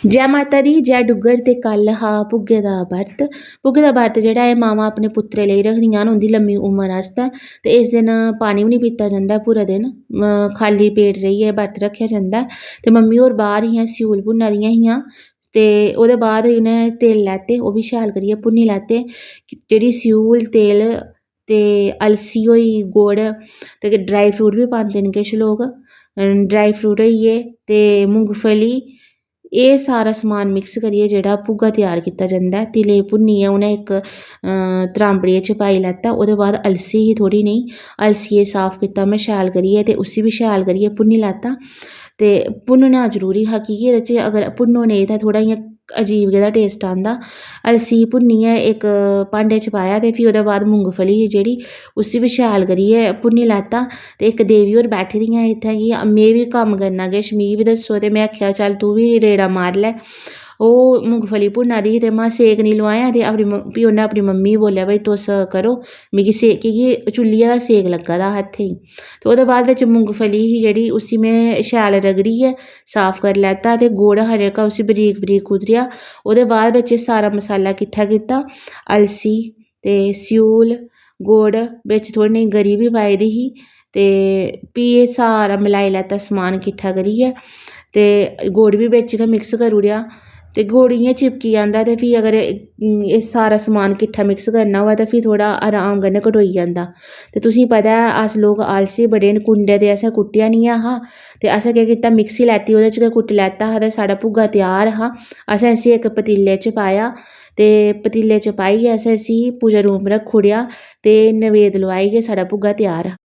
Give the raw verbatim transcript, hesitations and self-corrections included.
जै माता दी, जै डुग्गर। ते कल हा भुग्गे दा बर्त। भुग्गे दा बर्त जेह्ड़ा ऐ, मावां अपने पुत्तरे लेई रखदियां न, उं'दी लम्मी उमर आस्तै। ते इस दिन पानी बी निं पीता जंदा ऐ पूरा दिन, अ, खाल्ली पेट रेहियै बर्त रक्खेआ जंदा ऐ। ते मम्मी होर बाह्र हियां, स्यूल भुन्ना दियां हियां। ते ओह्दे बाद उ'नें तिल लैते, ओह् बी शैल करियै भुन्नी लैते। जेह्ड़ी स्यूल, तिल ते अलसी होई, गुड़ ते ड्राई फ्रूट बी पांदे न किश लोक। ड्राई फ्रूट होई गे ते मुंगफली, एह् सारा समान मिक्स करियै जेह्ड़ा भुग्गा त्यार कीता जंदा ऐ, तिले गी भुन्नियै उ'नें इक, अ, त्रांबड़ियै च पाई लैता। ओह्दे बाद अलसी ही थोह्ड़ी नेही, अलसियै गी साफ कीता में शैल करियै ते उसी बी शैल करियै भुन्नी लैता। ते भुन्नना जरूरी हा, की के एह्दे च अगर भुन्नो नेईं तां थोह्ड़ा इ'यां अजीब जेहा taste आंदा। अलसी गी भुन्नियै इक भांडे च पाया ते फ्ही ओह्दे बाद मुंगफली ही जेह्ड़ी, उसी बी शैल करियै भुन्नी लैता। ते इक देवी होर बैठी दियां हियां इत्थै कि में बी कम्म करना किश, मिगी बी दस्सो। ते में आखेआ, "चल, तूं बी रेड़ा मारी लै।" ओह् मुंगफली भुन्ना दी ही ते में सेक निं लोआया। ते अपनी म-, फ्ही उ'न्नै अपनी मम्मी गी बोल्लेआ, "भाई, तुस करो, मिगी सेक," की के चुल्लियै दा सेक लग्गा दा हा हत्थें गी। ते ओह्दे बाद बिच मुंगफली ही जेह्ड़ी, उसी में शैल रगड़ियै साफ करी लैता ते गुड़ हा जेह्का, उसी बरीक बरीक कुतरेआ। ओह्दे बाद बिच एह् सारा मसाला किट्ठा कीता, अलसी ते स्यूल, गुड़, बिच थोह्ड़ी नेही गरी बी पाई दी ही। ते फ्ही एह् सारा मलाई लैता समान किट्ठा करियै, ते गुड़ बी बिच गै मिक्स करी ओड़ेआ। ते गुड़ इ'यां चिपकी जंदा, ते फ्ही अगर एह् सारा समान किट्ठा मिक्स करना होऐ ते फ्ही थोह्ड़ा अराम कन्नै कटोई जंदा। ते तुसेंगी पता ऐ, अस लोक आलसी बड़े न, कुंडे ते असें कुट्टेआ निं ऐ हा, ते असें केह् कीता, मिक्सी लैती, ओह्दे च गै कुट्टी लैता हा ते साढ़ा भुग्गा त्यार हा। असें इसी इक पतीले च पाया ते पतीले च पाइयै असें इसी पूजा room रक्खी ओड़ेआ ते नवेद लोआइयै साढ़ा भुग्गा त्यार हा।